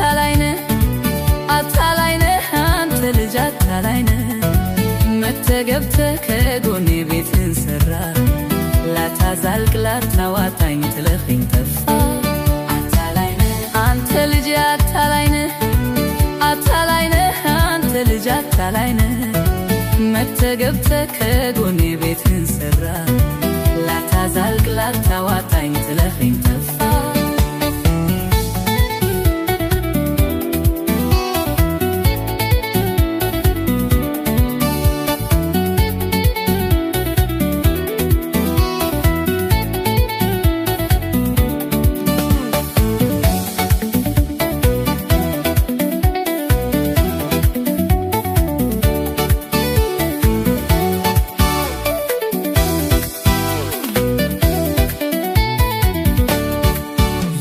አታላይ ነህ፣ አታላይ ነህ፣ አንተ ልጅ አታላይ ነህ። መተህ ገብተህ ከጎኔ ቤትህን ሰራ፣ ላታዛልቅ ላታዋጣኝ ጥለኸኝ ጠፋ። አታላይ ነህ አንተ ልጅ አታላይ ነህ፣ አታላይ ነህ፣ አንተ ልጅ አታላይ ነህ። መተህ ገብተህ ከጎኔ ቤትህን ሰራ፣ ላታዛልቅ ላታዋጣኝ ጥለኸኝ ጠፋ።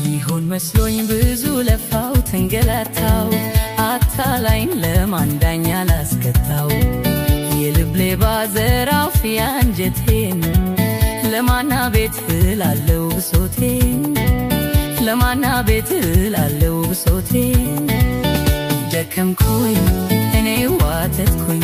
ይሆን መስሎኝ ብዙ ለፋው ተንገላታው፣ አታላይን ለማን ዳኛ ላስከታው? የልብ ሌባ ዘራፍ ያንጀቴን፣ ለማና ቤት እላለው ብሶቴን? ለማና ቤት እላለው ብሶቴን? ደከምኩኝ እኔ ዋተትኩኝ።